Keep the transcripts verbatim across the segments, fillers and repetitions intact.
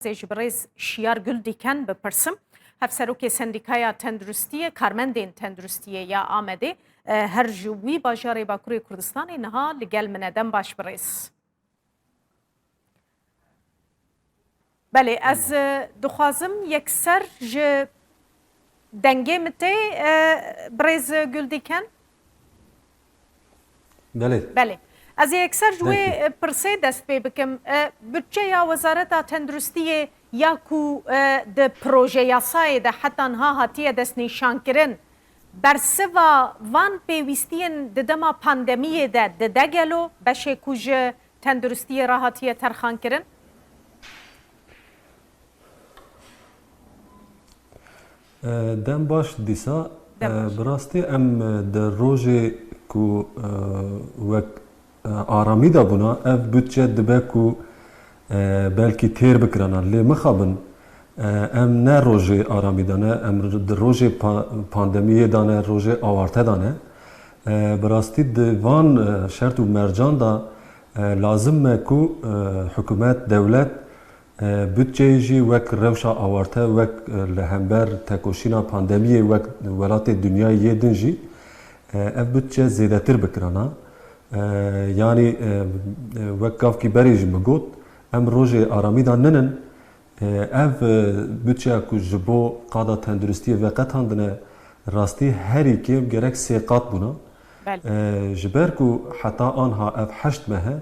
Ez ê ji birêz Şiyar Guldiken bipirsim. Hevserokê Sendîkaya Tenduristiyê, Karmendên Tenduristiyê ya Amedê, e, her ji wî bajarê Bakurê Kurdistanê niha li gel min e. Dem baş birêz. Belê, ez, e, dixwazim yekser ji dengê min tê, e, birêz Guldiken. Belê. Belê. Ez ê yekser ji wê, Dengê. e, pirsê dest pê bikim. E, budçeya Wezareta Tenduristiyê ya ku, e, di proje yasayê de heta niha hatiye destnîşankirin, bersiva van pêwîstiyên di dema pandemiyê de dide gelo, beşê ku ji tenduristiyê re hatiye terxankirin? E, dem baş dîsa. Dem E, baş. Bi rastî em, e, di rojê ku, e, wek, e, aramî de bûna, ev budçe dibe ku, e, belkî têr bikirana. Lê mixabin, e, em ne rojê aramî de ne, em di rojê pa-, pandemiyê de ne, rojê awarte de ne. E, bi rastî di van, e, şert û mercan de, e, lazim me ku, e, hikûmet, dewlet, E, budçeyê jî wek rewşa awarte, wek, e, li hember tekoşîna pandemiyê wek welatê dinyayê yê din jî, e, ev budçe zêdetir bikirana. E, yanî, e, e, wek gavkî berê jî min got, em rojê aramî de ninin. E, ev, e, budçeya ku ji bo qada tenduristiyê veqetandine, rastî herî kêm gerek sê qat bûna. Belê. E, ji ber ku heta anha ev heşt meh e,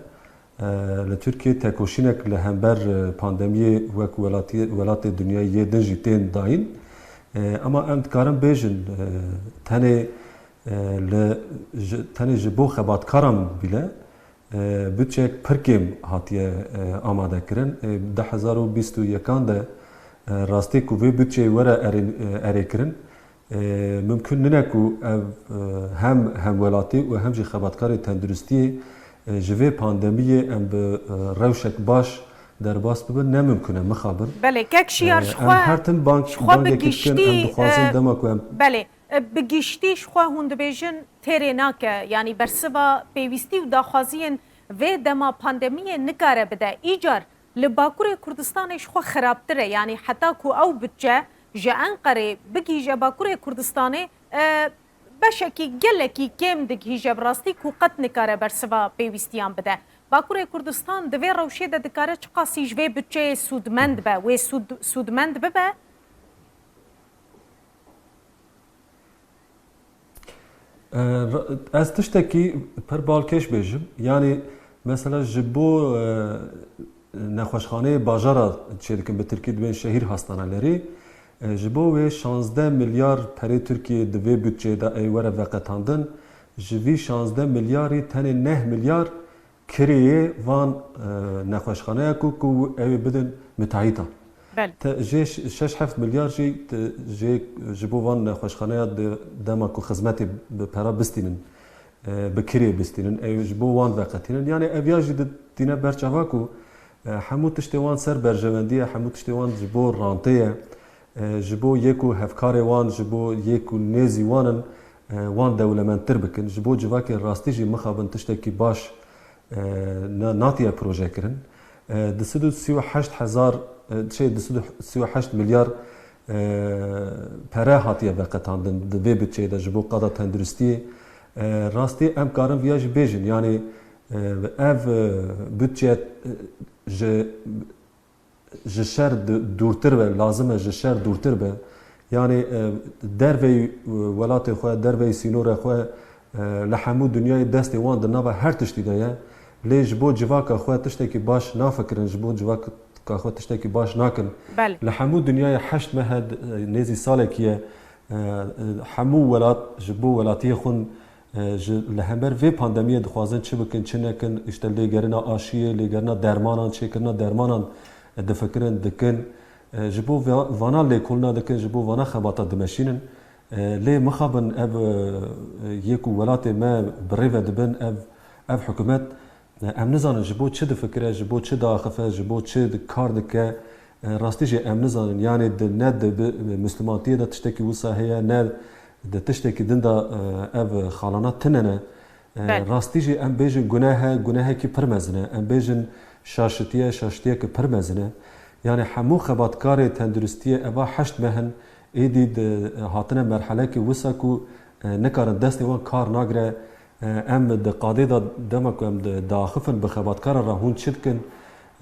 E, li Tirkiyê tekoşînek li hember, e, pandemiyê wek welatiyê, welatê dinyayê yê din jî tên dayîn. E, ema em dikarin bêjin, e, tenê, e, li, ji, tenê ji bo xebatkaran bile, e, budçeyek pir kêm hatiye, e, amade kirin. E, du hezar û bîst û yekan de, e, rastî ku vê budçeyê were erê-, e, erêkirin, E, mimkun nine ku ev, e, hem hemwelatî û hem jî xebatkarê tenduristiyê, e, ji vê pandemiyê em bi, e, rewşek baş derbas bibin, ne mimkun e mixabin. Belê, kek Şiyar, E, ji em xwe, her tim bang-, ji xwe bi bangekî dikin, em giştî, dixwazin e, dema ku em Belê, e, bi giştî ji xwe hûn dibêjin têrê nake, yanî bersiva pêwîstî û daxwaziyên vê dema pandemiyê nikare bide. Îcar Li Bakurê Kurdistanê ji xwe xirabtir e, yanî heta ku ew budçe ji Enqerê bigihîje Bakurê Kurdistanê, e, beşekî gelekî kêm digihîje bi rastî ku qet nikare bersiva pêwîstiyan bide. Bakurê Kurdistan di vê rewşê de dikare çiqasî ji vê budçeyê sûdmend be, wê sûd-, sûdmend bibe? E, ra-, ez tiştekî pir balkêş bêjim. Yanî, mesela ji bo, e, nexweşxaneyê bajara çêdikin, bi tirkî dibên şehîr hastanelerî, e, ji bo wê şazdeh milyar perê Tirkiyê di vê budçeyê de ê were veqetandin, ji vî şazdeh milyarî tenê neh milyar kirêyê van, e, nexweşxaneya ku, ku ew ê bidin mitahîtan. Belê. Te, jê ş-, şeş heft milyar jî te, jê, ji bo van nexweşxaneya di dema ku xizmetê bi pera bistînin, e, bi kirê bistînin, ew ji bo wan veqetînin. Yanî ev ya jî di-, dîne ber çava ku, e, hemû tiştê wan ser berjewendî ye, hemû tiştê wan ji bo rantê ye. E, ji bo yê ku hevkarê wan, ji bo yê ku nêzî wan in, e, wan dewlemendtir bikin. Ji bo civakê rastî jî mixabin tiştekî baş, e, na-, natiye proje kirin. E, du sed û sî û heşt hezar, e, şey, du sed û sî û heşt milyar, e, pere hatiye veqetandin di vê budçeyê de ji bo qada tenduristiyê. E, rastî em karin viya jî bêjin. Yanî, e, ev, e, budçe, e, ji ji şer du-, dûrtir be, lazim e ji şer dûrtir be. Yanî, e, derveyî, e, welatê xwe, derveyî sînorê xwe, e, li hemû dinyayê destê wan di nava her tiştî de ye. Lê ji bo civaka xwe tiştekî baş nafikirin, ji bo civaka xwe tiştekî baş nakin. Belê. Li hemû dinyayê heşt meh e, nêzî salekî ye, e, e, hemû welat ji bo welatiyê xwe E, ji, li hember vê pandemiyê dixwazin çi bikin, çi nekin, îşte lêgerina aşiyê, lêgerina dermanan, çêkirina dermanan, e, difikirin, dikin. E, ji bo va-, vana lêkolina dikin, ji bo vana xebata dimeşînin. E, lê mixabin ev, e, yê ku welatê me bi rê ve dibin, ev, ev hikûmet, e, em nizanin ji bo çi difikire, ji bo çi diaxife, ji bo çi di-, kar dike. E, rastî jî em nizanin, yanî di, ne di bi, Mislimantiyê de tiştekî wisa heye, ne di tiştekî din de, e, ev xalana tune ne. E, Belê. Rastî jî em bêjin guneh e, gunehekî pir mezin e. Em bêjin şaşitiye, şaşitiyeke pir mezin e. Yani hemû xebatkarê tenduristiyê eva heşt meh in, êdî di, hatine merhelekê wisa ku, e, nikarin destê wan kar nagire. E, em di qadê de dema ku em di, diaxifin bi xebatkaran re hûn çi dikin?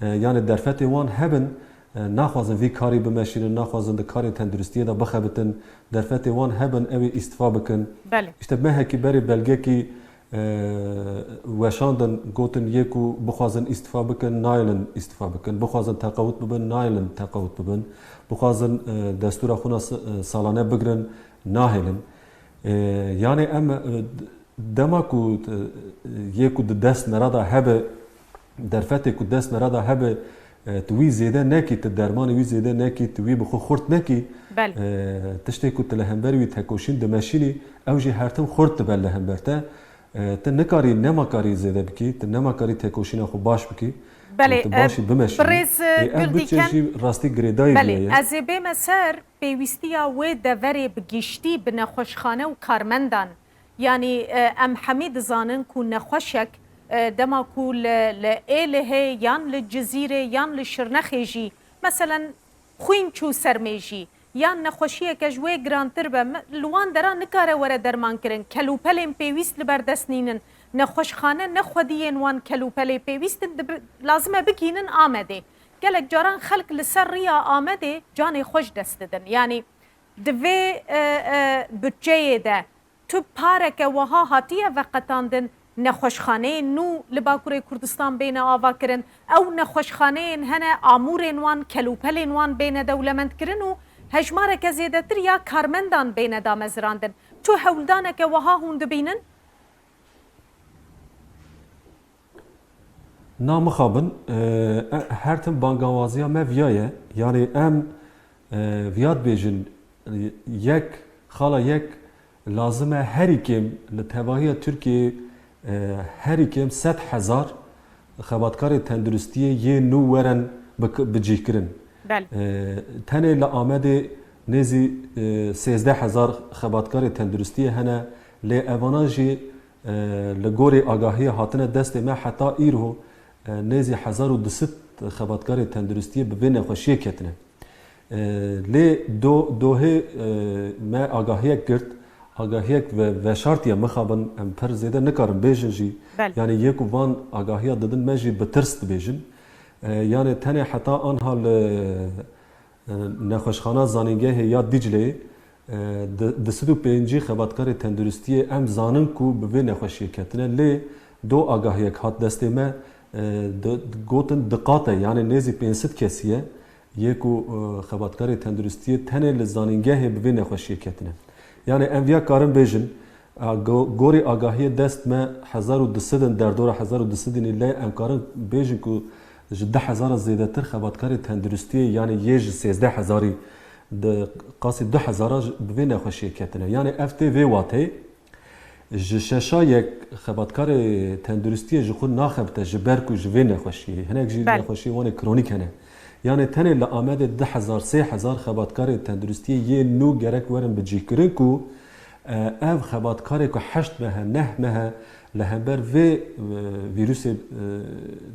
E, yani derfetê wan hebin, e, naxwazin vî karî bimeşînin, naxwazin di karê tenduristiyê de bixebitin. Derfetê wan hebin, ew ê îstifa bikin. Belê. Îşte mehekî berê belgekî, e, weşandin, gotin yê ku bixwazin îstifa bikin, nayêlin îstifa bikin. Bixwazin teqewit bibin, nayêlin teqewit bibin. Bixwazin, e, destûra xwe na s-, e, salane bigirin, nahêlin. E, yani em, e, d-, dema ku, e, yê ku di dest me re de hebe, derfetê ku dest me re de hebe, e, tu wî zêde nekî, tu dermanê wî zêde nekî, tu wî bi xwe xurt nekî, Belê. e, tiştê ku tu li hember wî tekoşîn dimeşînî, ew jî her tim xurt dibe li hember te. E, tu nikarî, nemakarî zêde bikî, tu nemakarî tekoşîna xwe baş bikî. Belê, Tu e, başî bimeşînî. birêz, e, Ê, ev Guldiken. Budçe jî rastî girêdayî Belê, bûye. ez ê bême ser pêwîstiya wê deverê bi giştî bi nexweşxane û karmendan. Yanî, e, em hemî dizanin ku nexweşek, e, dema ku li, li Êlihê yan li Cizîrê yan li Şirnexê jî, meselen, xwîn çû ser mêjî, yan nexweşiyeke ji wê girantir be, me, li wan deran nikare were dermankirin. Kelûpelên pêwîst li ber dest nînin. Nexweşxane ne xwediyên wan kelûpelê pêwîst in, dibi-, lazim e bigihînin Amedê. Gelek caran xelk li ser riya Amedê canê xwe ji dest didin. Yanî di vê, e, e, budçeyê de tu pareke wiha hatiye veqetandin, nexweşxaneyên nû li Bakurê Kurdistan bêne avakirin, ew nexweşxaneyên hene amûrên wan, kelûpelên wan bêne dewlemendkirin û hejmareke zêdetir ya karmendan bêne damezirandin. Tu hewldaneke wiha hûn dibînin? Na mixabin, e, e, her tim bangawaziya me viya ye. Yanî em, e, viya dibêjin, e, yek, xala yek, lazim e herî kêm li tevahiya Tirkiyeyê, e, herî kêm sed hezar xebatkarê tenduristiyê yê nû weren bi, bicîhkirin. Belê. E, tenê li Amedê nêzî, e, sêzdeh hezar xebatkarê tenduristiyê hene, lê evana jî, e, li gorî agahiya hatine destê me heta îro, e, nêzî hezar û du sed xebatkarê tenduristiyê bi vê nexweşiyê ketine. E, lê do-, dohê, e, me agahiyek girt, agahiyek ve-, veşartiye mixabin, em pir zêde nikarin bêjin jî. Belê. Yanî yê ku van agahiya didin me jî bi tirs dibêjin. E, yanî tenê heta anha li, e, nexweşxana zanîngehê ya Dîcleyê, e, di-, du sed û pêncî xebatkarê tenduristiyê em zanin ku bi vê nexweşiyê ketine, lê do agahiyek hat destê me, e, di-, gotin diqate, yanî nêzî pênc sed kesî ye, yê ku, e, xebatkarê tenduristiyê tenê li zanîngehê bi vê nexweşiyê ketine. Yanî em viya karin bêjin, A, go-, gorî agahiyê dest me hezar û du sed in, derdora hezar û du sed in, lê em karin bêjin ku ji du hezar zêdetir xebatkarê tenduristiyê, yanî yê ji sêzdeh hezarî di qasî du hezara ji, bi vê nexweşiyê ketine. Yanî ev tê vê wateyê, ji şeşa yek xebatkarê tenduristiyê ji xwe naxebite ji ber ku ji vê nexweşiyê. Hinek jî Belê. nexweşiyê wan ê kronîk hene. Yanî tenê li Amedê du hezar, sê hezar xebatkarê tenduristiyê yê nû gerek werin bicîhkirin ku, E, ev xebatkarê ku heşt meh e, neh meh e, li hember vê, e, vîrusê, e,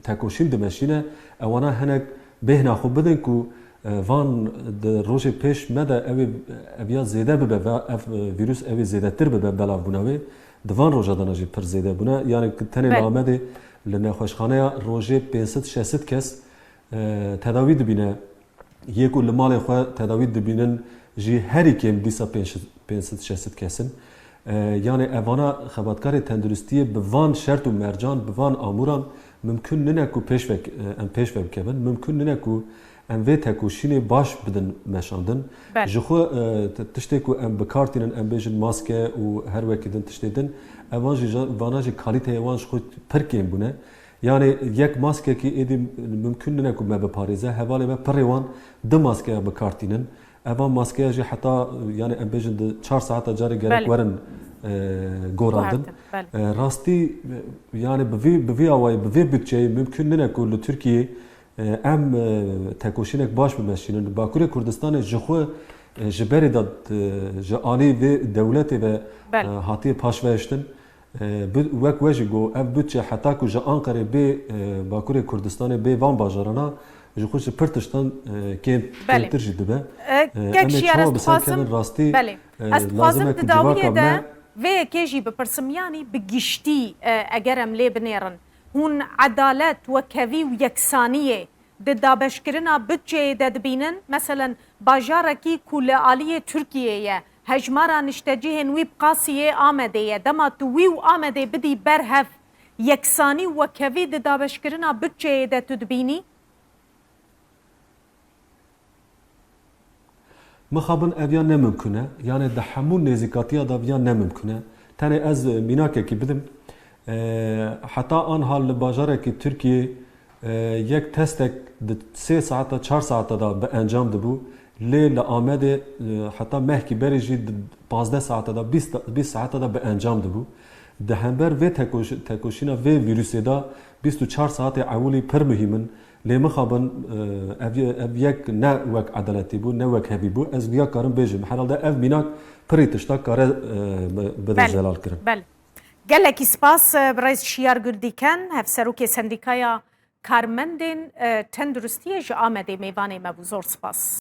tekoşîn dimeşîne, ewana hinek bêhna xwe bidin ku, e, van di rojê pêş me de ew ê, ev ya zêde bibe, va-, ev, e, vîrus ew ê zêdetir bibe belavbûna wê. Di van roja de ne jî pir zêde bûne. Yanî tenê li Belê. Amedê li nexweşxaneya rojê pênc sed şeş sed kes, e, tedawî dibîne. Yê ku li malê xwe tedawî dibînin jî herî kêm dîsa pênc sed, pênc sed şeş sed kes in. E, yanî evana xebatkarê tenduristiyê bi van şert û mercan, bi van amûran mimkun nine ku pêş ve, e, em pêş ve bikevin. Mimkun nine ku em vê tekoşînê baş bidin meşandin. Belê. Ji xwe, e, t-, tiştê ku em bi kar tînin, em bêjin maske û her wekî din tiştê din, evan jî ja-, vana jî kalîteyê wan ji xwe pir kêm bûne. Yanî yek maskekî êdî mimkun nine ku me biparêze. Hevalê me pirê wan du maskeya bi kar tînin. Eva maskeya jî heta, yanî em bêjin di çar saeta carê gerek Belê. werin, e, gorandin. Guhertin, belê. E, rastî, e, yanî bi vî, bi vî awayî, bi vî budçeyê mimkun nine ku li Tirkiyeyê, e, em, e, tekoşînek baş bimeşînin. Bakurê Kurdistanê ji xwe, e, ji berê de, e, ji alî vê dewletê ve, Belê. e, hatiye paşvehiştin. E, bi-, wek we jî got, ev budçe heta ku ji Anqerê bê, e, Bakurê Kurdistanê bê van bajarana, Ji xwe ji pir tiştan e, kêm Belê. kêmtir jî dibe. E, E, Kek em ê Şiyar, çawa ez bi ser dixwazim, kevin rastî belê. e, Ez dixwazim lazim e di ku dawiyê civaka de me vê yekê jî bipirsim, yanî bi giştî e, eger em lê binêrin, hûn edalet, wekevî û yeksaniyê di dabeşkirina budceyê de dibînin? Meselen, bajarekî ku li aliyê Tirkiyê ye, hejmara niştecihên wî bi qasî yê Amedê ye, dema tu wî û Amedê bidî ber hev, yeksanî û wekevî di dabeşkirina budceyê de tu dibînî? Mixabin ev ya ne mimkun e. Yanê di hemû nêzîkatiya de ya ne mimkun e. Tenê ez mînakekî bidim. E, heta anha li bajarekî Tirkiyê e, yek testek di sê saeta, çar saeta de bi encam dibû. Lê li Amedê e, heta mehkî berê jî di pazdeh saeta de, bîst, bîst saeta de bi encam dibû. Di hember vê tekoş-, tekoşîna vê vîrusê de bîst û çar saetê ewilî pir muhîm in. Lê mixabin, e, ev, ev yek ne wek edaletî bû, ne wek hevî bû. Ez viya karim bêjim. Herhalde ev mînak pirî tişta kare e, bi- bide Belê. zelal kirin. Belê. Gelekî spas, e, birêz Şiyar Guldîken, hevserokê Sendîkaya Karmendên e, Tenduristiyê ji Amedê mêvanê me bû. Zor spas.